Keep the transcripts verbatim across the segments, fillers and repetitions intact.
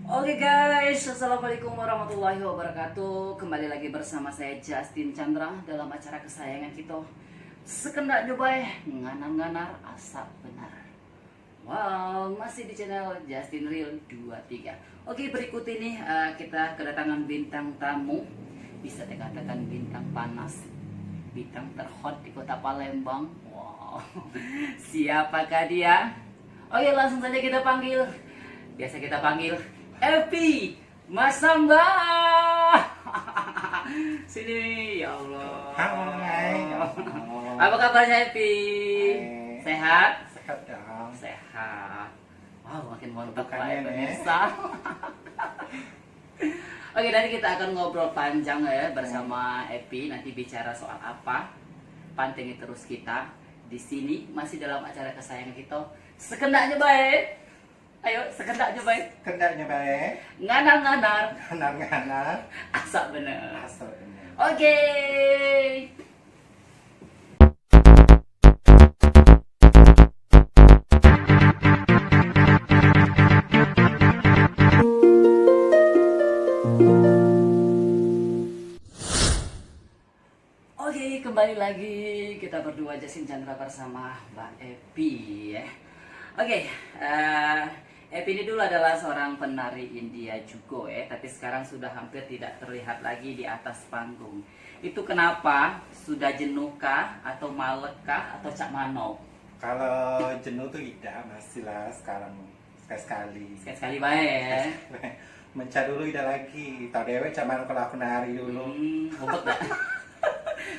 Oke guys, assalamualaikum warahmatullahi wabarakatuh. Kembali lagi bersama saya Justin Chandra dalam acara kesayangan kita, Sekendak Nyobai, nganar-nganar asak benar. Wow, masih di channel Justin Real dua tiga. Oke, berikut ini eh, kita kedatangan bintang tamu, bisa dikatakan bintang panas, bintang terhot di kota Palembang. Wow, siapakah dia? Oke, langsung saja kita panggil. Biasa kita panggil Epi Masamba. Sini, ya Allah. Hai. Apa kabarnya, Epi? Hai. Sehat? Sehat dong. Sehat. Wow, makin mantap. Bukannya lah ya, nih, pemirsa. Oke, nanti kita akan ngobrol panjang ya bersama Epi. Nanti bicara soal apa? Pantengin terus kita di sini, masih dalam acara kesayangan kita, Sekendak Nyobai. Ayo, Sekendak Nyobai. Sekendak Nyobai. Nganar-nganar. Nganar-nganar. Asak bener. Asak bener. Oke. Oke, kembali lagi kita berdua, Justin Chandra bersama Mbak Epi ya. Oke, eh, Epi ini dulu adalah seorang penari India juga ya, tapi sekarang sudah hampir tidak terlihat lagi di atas panggung. Itu kenapa? Sudah jenuh kah atau malek kah atau cak mano? Kalau jenuh tuh tidak, masih lah sekarang. Sekali-sekali. Sekali-sekali bae ya. Mencak dulu idak lagi. Tau dewek cak mano kalau aku nari dulu. Hmm, ngubek dak?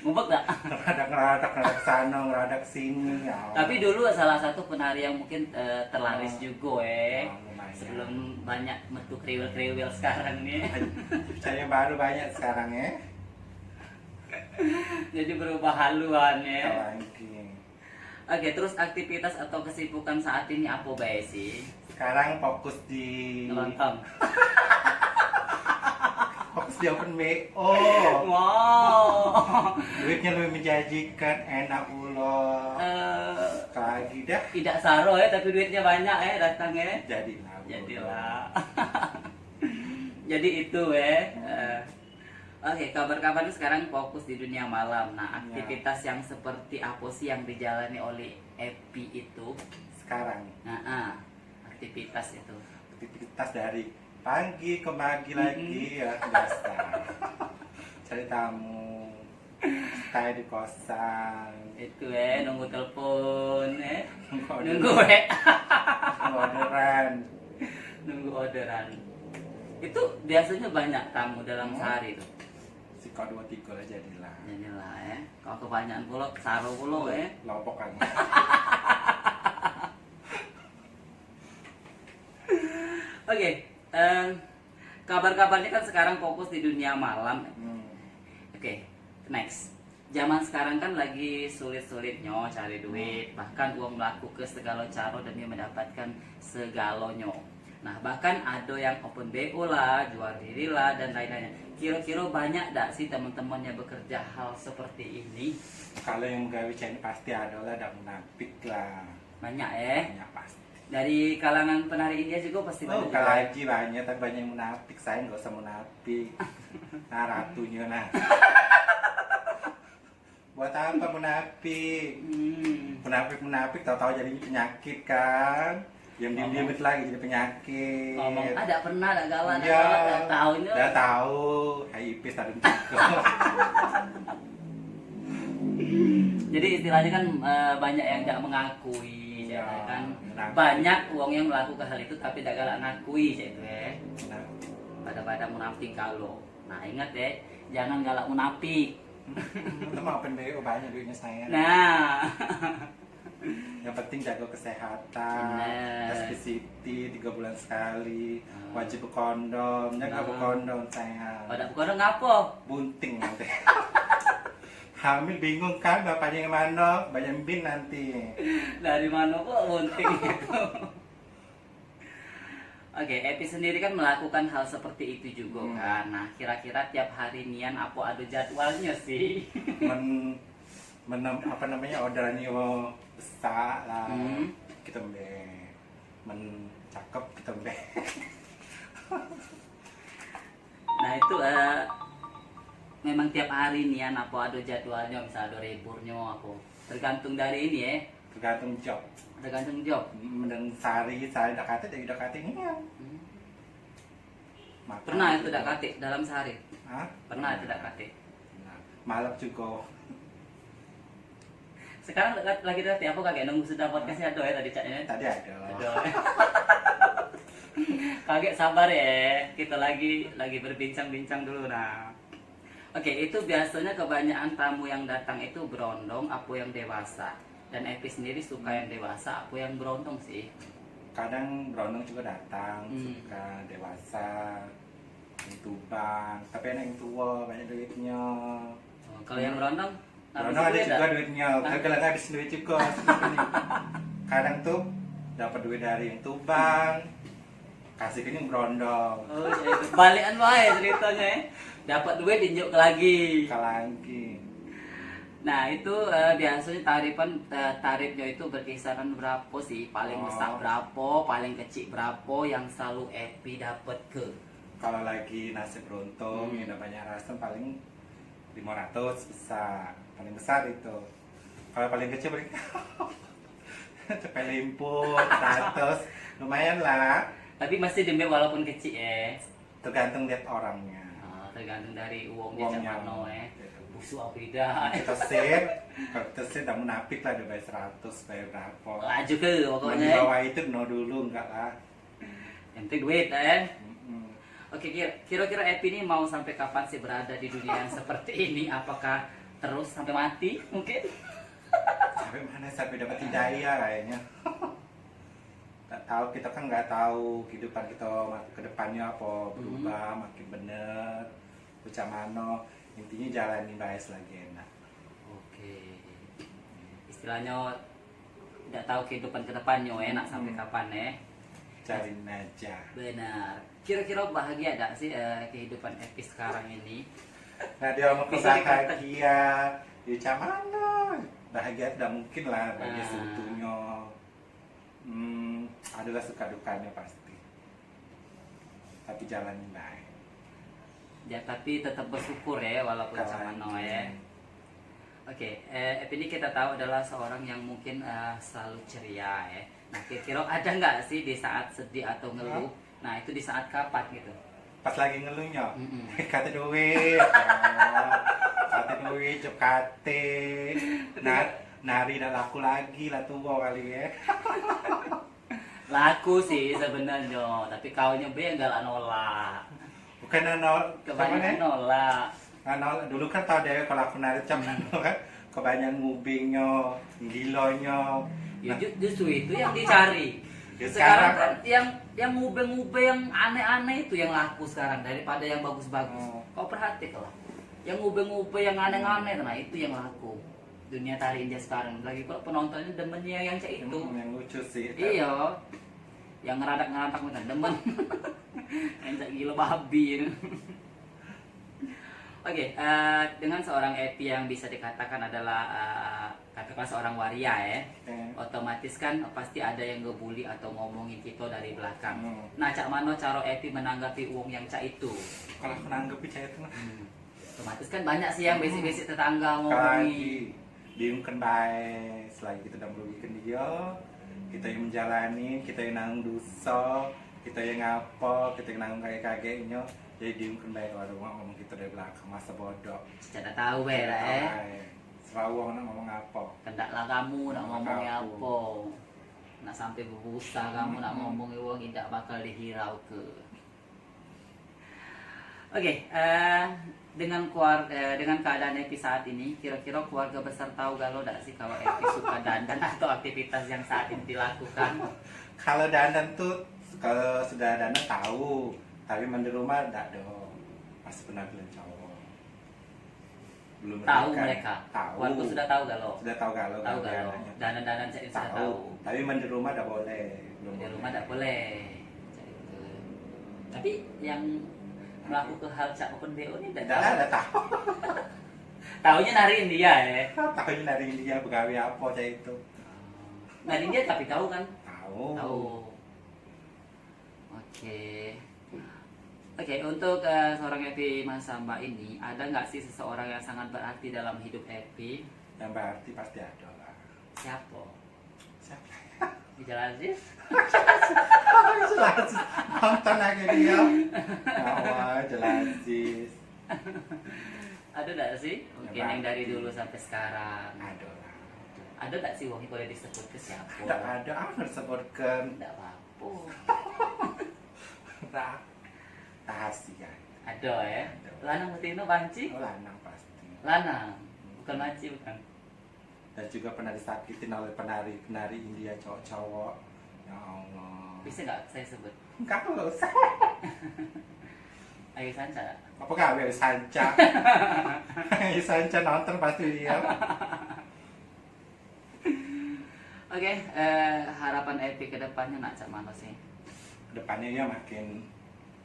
Ngubek dak? Ngeradak-ngeradak, ngeradak sano, ngeradak sini. Ya Allah. Tapi dulu salah satu penari yang mungkin eh, terlaris juga eh. Oh, lumayan. Sebelum banyak metu kriwil-kriwil sekarang nih. Saya baru banyak sekarang ya. Jadi berubah haluan ya. Lagi. Oke, terus aktivitas atau kesibukan saat ini apa bae sih? Sekarang fokus di Ngelonton. Fokus di open B O. Wow. Duitnya lebih menjanjikan, enak ulo. Eh, lagi dah. Tidak saro ya, tapi duitnya banyak ya datang ya. Jadilah. Jadilah. Jadi itu ya. Eh, Oke, kabar-kabarnya sekarang fokus di dunia malam. Nah, ya, aktivitas yang seperti apa sih yang dijalani oleh Epi itu? Sekarang. Nah, ah, aktivitas itu. Aktivitas dari pagi ke pagi lagi ya, biasa. Cari tamu, stay di kosan. Itu eh, nunggu telepon eh. Nunggu orderan. Nunggu orderan. Nunggu orderan. Itu biasanya banyak tamu dalam sehari tuh. Sikok dua tiga lah jadilah. Jadilah ya. Kalau kebanyakan pulo, saro pulo ya. Lobok kan. Oke, eh, kabar-kabarnya kan sekarang fokus di dunia malam. Hmm. Oke, next. Zaman sekarang kan lagi sulit-sulitnyo cari duit, bahkan uang melaku ke segalo caro demi mendapatkan segalonyo. Nah, bahkan ado yang open B O lah, jual diri lah, dan lain-lainnya. Kiro-kiro banyak dak sih teman-teman yang bekerja hal seperti ini? Kalau yang gawe cak ini pasti ado lah, dak munafik lah. Banyak eh? Banyak pasti. Dari kalangan penari India juga pasti banyak. Oh, kalau haji banyak, tapi banyak yang munafik. Saya nggak usah munafik. Nah, ratunya nah. Buat apa munafik? Hmm. Munafik-munafik tahu-tahu jadinya penyakit kan. Yang diem-diem itu lagi jadi penyakit. Ngomong ada pernah, ada galak, ada galak, ada tahunya. Dah tahu. Hai ipis tadi. Jadi istilahnya kan eh, banyak yang tidak mengakui, ya, kan. Banyak uang yang melakukan hal itu tapi tidak galak ngakui, cak itu ya. Pada-pada munafik kalau. Nah, ingat ya, jangan galak munafik. Itu mah open B O banyak duitnya saya. Nah. Yang penting jaga kesehatan, tes P C T tiga bulan sekali, wajib berkondom, jangan berkondom sayang. Kalau tidak berkondom ngapa? Bunting nanti. Hamil bingung kan bapaknya yang mana, banyak bin nanti. Dari mana kok bunting itu? Oke, Epi sendiri kan melakukan hal seperti itu juga kan. Nah, kira-kira tiap hari nian apa ada jadwalnya sih? Men, men apa namanya, orderannya besar lah. Hmm. Kita be men cakep kita be. Itu eh, memang tiap hari nian apa ada jadwalnya, misal ada liburnyo apa. Tergantung dari ini ya. Tergantung job. Tergantung job. Mending sehari, sehari dak katik, jadi dak katik nian. Hmm. Makan Pernah itu juga. Dak katik dalam sehari? Hah? Pernah itu dak katik? Nah, malam juga. Sekarang dak kat- lagi dak katik apa, kagek nunggu sudah podcast ado ya tadi caknya? Tadi ada. Ada. Kagek sabar ya, kita lagi lagi berbincang-bincang dulu nah. Oke, itu biasanya kebanyakan tamu yang datang itu berondong apa yang dewasa? Dan Epi sendiri suka yang dewasa apa yang berondong sih? Kadang berondong juga datang, Hmm. suka dewasa, yang tubang, tapi enak yang tua, banyak duitnya. Oh, kalau yang berondong, Berondong ada juga duitnya, tapi kalau habis duit juga. Kadang tuh dapat duit dari yang tubang, kasih ke yang berondong. Oh, iya, itu balikan wae ceritanya ya. Dapat duit, injuk ke lagi. Ke lagi. Nah, itu eh, biasanya tarifan eh, tarifnya itu berkisaran berapa sih? Paling Oh. besar berapa, paling kecil berapa yang selalu Epi dapat ke? Kalau lagi nasib beruntung, Hmm. yang banyak rasan paling lima ratus besar, paling besar itu. Kalau paling kecil paling cepet limput, seratus, lumayan lah. Tapi masih demi walaupun kecil ya. Tergantung lihat orangnya. Ah, tergantung dari uangnya cak Uangnya. Mano ya. Busuk apa tidak. Kita sip, kalau kita sip dah munafik lah, dia bayar seratus, bayar berapa. Laju ke pokoknya. Di bawah itu no dulu, enggak lah. Yang penting duit eh. Mm-mm. Oke, kira- kira-kira Epi ini mau sampai kapan sih berada di dunia yang seperti ini? Apakah terus sampai mati mungkin? Sampai mana, sampai dapat hidayah kayaknya. Tak tahu, kita kan nggak tahu kehidupan kita mak- ke depannya apa, berubah, makin bener, macam mana. Intinya jalani bae selagi enak. Oke. Istilahnya ndak tahu kehidupan ke depannya enak sampai kapan eh. Jalin aja. Benar. Kira-kira bahagia dak sih eh, kehidupan Epi sekarang ini? Nah, dia mau Bisa dikata- bahagia. Ya, macam mana? Bahagia tidak mungkin lah bagi Ah. seutuhnya. Hmm, adalah suka dukanya pasti. Tapi jalanin bae. Ya, tapi tetap bersyukur ya, walaupun Kalau macam mana ya. Oke, eh, Epi ini kita tahu adalah seorang yang mungkin eh, selalu ceria ya. Nah, kira-kira ada nggak sih di saat sedih atau ngeluh? Nah, itu di saat kapan gitu? Pas lagi ngeluhnya, Mm-mm. kata duit, oh, kata duit, cok kate, nah, nari dak laku lagi lah, tua kali ya. Laku sih sebenarnya, tapi kaunnya be galak nolak. Bukan nolak, Kebanyakan nolak. Nah, nolak. Dulu kan tau deh kalau aku nari cak mano kan, kebanyakan ngubingnyo, gilonyo. Ya, Nah, ju- justru itu yang dicari. Ya, Sekarang sekarang kan yang yang ngubeng-ngubeng, yang aneh-aneh itu yang laku sekarang daripada yang bagus-bagus. Oh. Kau perhatikanlah. Yang ngubeng-ngubeng, yang aneh-aneh, nah itu yang laku. Dunia tari India sekarang. Lagi pula penontonnya demennya yang cak itu. Hmm, yang lucu sih. Iya. Yang ngeradak-ngeradak macam demen. Yang cak gila babi. Oke, eh, dengan seorang Epi yang bisa dikatakan adalah eh, katakanlah seorang waria ya, Hmm. otomatis kan pasti ada yang ngebully atau ngomongin kita dari belakang. Hmm. Nah, cak mano caro Epi menanggapi uang yang cak itu? Kalau aku nanggapi cak itu, nah. Hmm. Otomatis kan banyak sih yang Hmm. besik-besik tetangga Kalau ngomongin. lagi diungken bae, selagi kita dak merugikan dia, kita yang menjalani, kita yang nanggung dosa, kita yang ngapa, kita yang nanggung kagek-kageknyo, jadi diungken bae kalau ada orang ngomong kita dari belakang, masa bodoh. Cak dak tahu bae Cak lah, dak tahu eh. bae. Serawong nak ngomong apa? Kendaklah kamu nak Ngomong ngomong apa? apa. Nak sampai bebusa kamu nak Hmm. ngomong wong idak bakal dihirau ke. Oke, eh, dengan keluar eh, dengan keadaan Epi saat ini, kira-kira keluarga besar tahu galo dak sih kalau Epi suka dandan atau aktivitas yang saat ini dilakukan? Kalau dandan tuh, kalau sudah dandan tahu, tapi men di rumah dak do. Masih penampilan cowok. Belum Tahu menikah. mereka? Tahu. Keluarga sudah tahu galo? Sudah tahu galo, Tahu tapi galo. anaknya Dandan-dandan cak ini sudah Tahu. tahu. Tapi men di rumah dak boleh. Belum Di rumah boleh. dak boleh. Cak itu. Tapi yang melakukan hal cak open B O ni dak Dak tahu. lah, dak tahu. Tahunya nariin dia ya. Tahunya nariin dia begawe apa cak itu. Nariin dia tapi tahu kan? Tahu. Tahu. Oke. Oke, untuk eh, seorang Epi Masamba ini, ada nggak sih seseorang yang sangat berarti dalam hidup Epi? Yang berarti pasti ada lah. Siapa? Siapa ya? Ijal Aziz? Jelas. Nonton lagi dia. Awal jelas sih. Ada nggak sih? Mungkin yang dari dulu sampai sekarang. Ada lah. Ada nggak sih wong boleh disebut ke siapa? Nggak ada, apa disebutkan? Nggak apa-apa. Rah-, rahasia. Ada ya? Ada. Lanang betina banci? Oh, lanang pasti. Lanang? Bukan banci, bukan? Dan juga pernah disakitin oleh penari-penari India cowok-cowok. Ya Allah. Bisa nggak saya sebut? Enggak, enggak usah. Ayu Sanca nggak? Apa gawe Ayu Sanca? Ayu Sanca nonton pasti dia. Oke, eh, harapan Epi ke depannya nak cak mana sih? Kedepannya ya makin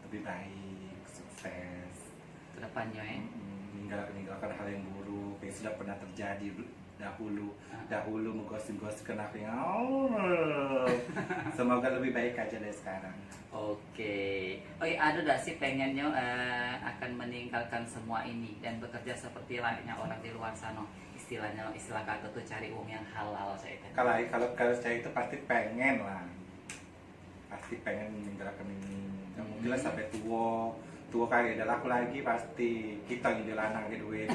lebih baik, sukses. Kedepannya ya? Mm-mm, meninggal-, meninggalkan hal yang buruk yang sudah pernah terjadi du-, dahulu. Ah. Dahulu menggosip-gosipkan aku yang, semoga lebih baik aja dari sekarang. Oke. Oke, ada dak sih pengennya eh, akan meninggalkan semua ini dan bekerja seperti layaknya orang di luar sana? Istilahnya, istilah kata tuh cari uang yang halal, saya itu. Kalau, kalau, kalau saya itu pasti pengen lah. Pasti pengen meninggalkan ini. Nggak mungkin lah sampai tua. Tua kagak ada laku lagi, pasti kita yang lanang ada duit.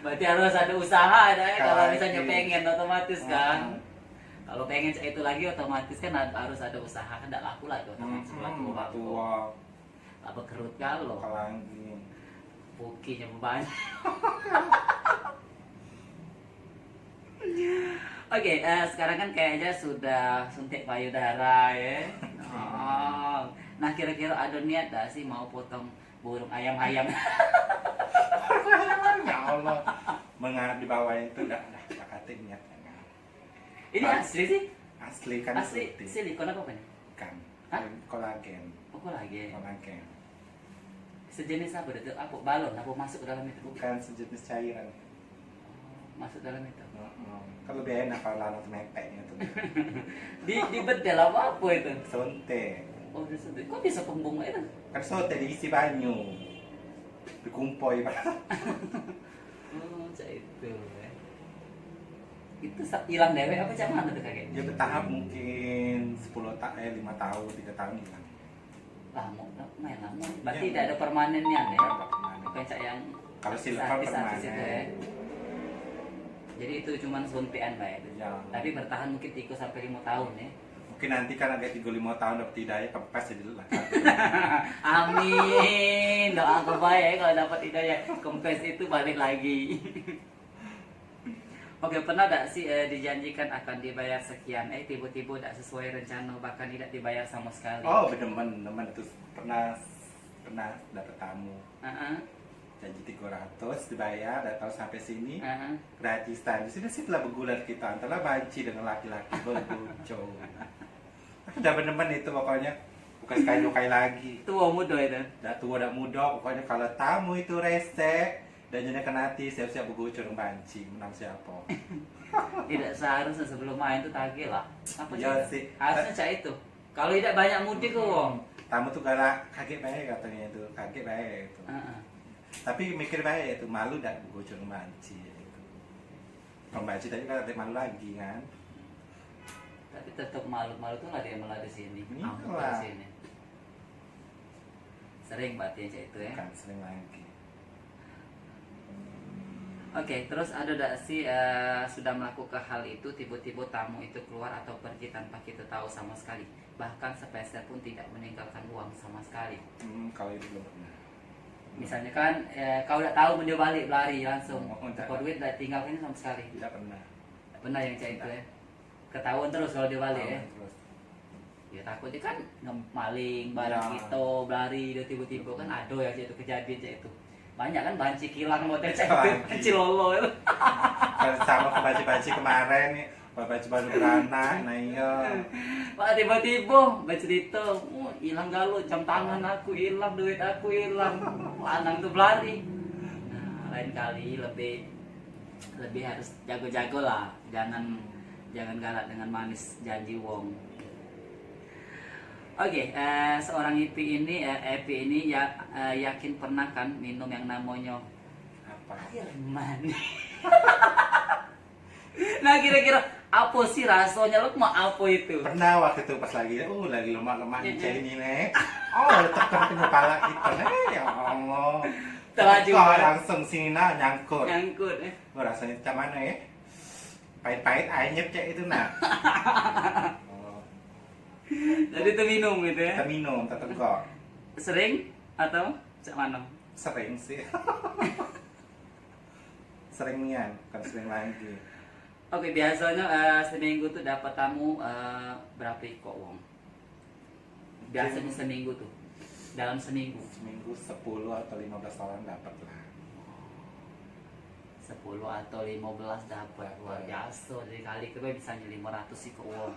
Berarti harus ada usaha, ada ya, kalau misalnya pengen, otomatis kan. Kalau pengen cak itu lagi, otomatis kan har-, harus ada usaha, kan ndak laku lah tuh, otomatis. Hmm, tua. Apa kerut kalau? Apalagi. Pukinya banyak. Oke, eh, sekarang kan kayaknya sudah suntik payudara ya. Oh. Nah, kira-kira ada niat dak sih mau potong burung ayam-ayam? Ya Allah, mengarep di bawah itu dah, dah, dah kate niat. Ini asli sih? Asli kan. Asli syuting. Silikon apa kan? Bukan. Hah? Kolagen. Oh, kolagen. Kolagen. Sejenis apa itu? Apa balon? Apa masuk ke dalam itu? Bukan, sejenis cairan. Masuk dalam itu? Heeh. Kan lebih enak kalau lanang tuh mepeknya tuh. Di, di bedel apa, apa itu? Sontek. Oh, di sontek. Kok bisa kembung itu? Kan sontek diisi banyu. Dikumpoi, Pak. Oh, cak itu ya. Itu sa-, hilang dewek apa cak mana tuh, kakek? Ya, bertahap mungkin sepuluh ta-, eh, lima tahun, tiga tahun hilang. Lama, lumayan lama. Berarti tidak ada permanennya ya? Tidak ada permanen. Bukan cak yang kalau silver artis-artis itu permanen ya. Jadi itu cuman suntikan bae. Ya. Tapi bertahan mungkin tiga sampai lima tahun ya. Mungkin nanti kan agak tiga lima tahun dapat hidayah, kempes jadi lah. Amin. Doa ke baik kalau dapat hidayah, kempes itu balik lagi. Oke, pernah dak sih eh, dijanjikan akan dibayar sekian, eh tiba-tiba dak sesuai rencana, bahkan tidak dibayar sama sekali? Oh, benemen, benemen itu pernah, pernah dapat tamu. Heeh. Janji tiga ratus dibayar, dak tahu sampai sini. Heeh. Gratisan. Di sini sih telah bergulat kita antara banci dengan laki-laki, berbucung. Aku dah benemen itu pokoknya. Bukan sekali dua kali lagi. Tua muda itu. Dak tua dak muda, pokoknya kalau tamu itu resek dan nyenengkan hati, siap-siap bergucung banci, menang siapa. Tidak seharusnya sebelum main tuh tagih lah. Apa ya sih? Harusnya cak itu. Kalau tidak banyak mudik ke wong. Tamu tuh galak, kaget bae katanya itu, kaget bae itu. Heeh. Tapi mikir bae itu, malu dak bergucung banci itu. Pembaci tadi kan ada malu lagi kan. Tapi tetap malu, malu tuh lah dia malah di sini. Iya lah. Sini. Sering berarti yang cak itu ya. Bukan sering lagi. Oke, terus ada dak sih eh, sudah melakukan hal itu, tiba-tiba tamu itu keluar atau pergi tanpa kita tahu sama sekali, bahkan sepeser pun tidak meninggalkan uang sama sekali? Hmm, kalau itu belum pernah. Misalnya kan eh, kau dak tahu dia balik, lari langsung. Oh, oh, tidak. Toko duit dak tinggalkan sama sekali. Tidak pernah. Pernah yang cak itu ya? Ketahuan terus kalau dia balik ya? Ketahuan terus. Ya takutnya kan nge-, maling barang kita, belari dia tiba-tiba kan ada ya cak itu kejadian cak itu. Banyak kan banci kilang motor cak itu, cilolo itu. Kan sama ke banci-banci kemarin nih, banci baru beranak, nah iya. Wah, tiba-tiba bercerita, "Oh, hilang galu, jam tangan aku hilang, duit aku hilang." Lanang tuh belari. Nah, lain kali lebih, lebih harus jago-jago lah. Jangan, jangan galak dengan manis janji wong. Oke, eh, seorang Epi ini, eh, Epi ini ya, eh, yakin pernah kan minum yang namonyo air manis? Nah, kira-kira apo sih rasonyo, Lukman? Apo itu? Pernah waktu itu pas lagi, uh, lagi lemak-lemak ini nih. Oh, tekan ke kepala kita nih, ya Allah. Terlaju. Langsung sini nah, nyangkut. Nyangkut, eh. Oh, rasanya macam mana ya? Pahit-pahit, anyep cek itu nah. Oh. Jadi teminum gitu ya? Teminum, tetegok. Sering atau cak mana? Sering sih. Sering nian, bukan sering lagi. Oke, biasanya, eh, seminggu tuh dapat tamu, eh, berapa ikok wong? Biasanya seminggu tuh, dalam seminggu. Seminggu sepuluh atau lima belas orang dapat lah. Sepuluh atau lima belas dapat, luar biasa. Jadi kali itu bisa lima ratus ikok wong.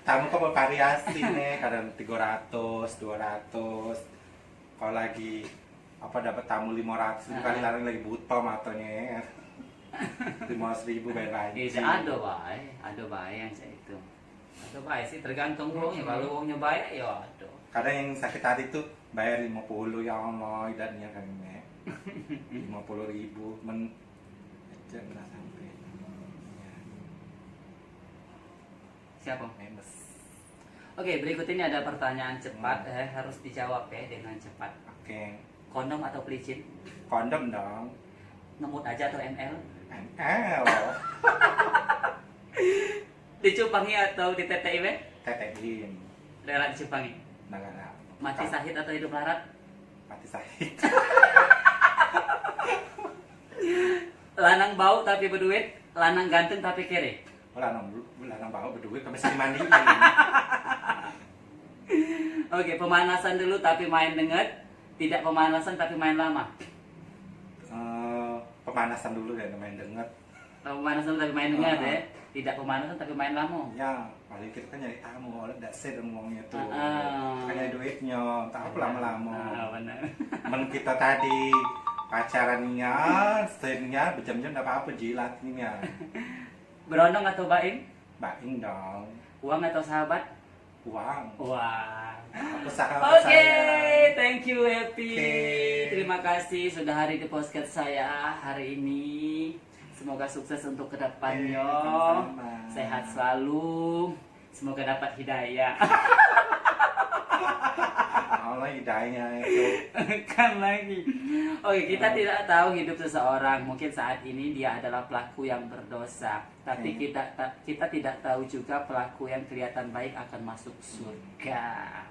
Tamu kok bervariasi nih, kadang tiga ratus, dua ratus. Kalau lagi apa, dapat tamu lima ratus, kali larang lagi buta matonyo ya. Lima ratus ribu bayar banci. Iya, ada bae, ada bae yang cak itu. Ada bae sih, tergantung wongnya. Kalau wongnya banyak ya ada. Kadang yang sakit hati tuh bayar lima puluh, ya Allah, idatnya kan ini. Lima puluh ribu men aja pernah sampai. Ya. Siapa? Memes. Oke, berikut ini ada pertanyaan cepat, eh, harus dijawab ya dengan cepat. Oke. Kondom atau pelicin? Kondom dong. Ngemut aja atau M L? M L. Dicupangi atau ditetei be? Tetein. Rela dicupangi? Nah, nah, nah. Mati sahid atau hidup larat? Mati sahid. Lanang bau tapi beduit, lanang ganteng tapi kere. Oh, lanang, lanang bau beduit, kami sering mandiin. Oke, pemanasan dulu tapi main denget, tidak pemanasan tapi main lama. Eh, pemanasan dulu ya, main denget. Oh, pemanasan tapi main denget ya. Tidak pemanasan tapi main lama. Ya, paling kita kan nyari tamu, oleh dak sih wongnya tuh. Heeh. Kan nyari duitnya, tak apa lama-lama. Heeh, bener. Men kita tadi pacaran nian, setengah bejam-jam dak apa-apa, jilat nian. Berondong atau baing? Baing dong. Uang atau sahabat? Uang. Uang. Aku sahabat. Oke, saya. Thank you, Epi. Oke. Terima kasih sudah hari di podcast saya hari ini. Semoga sukses untuk kedepannya. Oke, sama-sama. Sehat selalu. Semoga dapat hidayah. Allah hidayah itu. Kan lagi. Oke, kita tidak tahu hidup seseorang. Mungkin saat ini dia adalah pelaku yang berdosa. Tapi kita ta-, kita tidak tahu juga pelaku yang kelihatan baik akan masuk surga.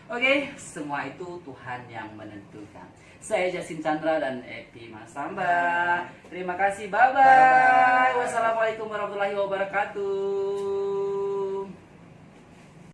Oke, semua itu Tuhan yang menentukan. Saya Justin Chandra dan Epi Masamba. Terima kasih, bye-bye. Bye-bye. Wassalamualaikum warahmatullahi wabarakatuh.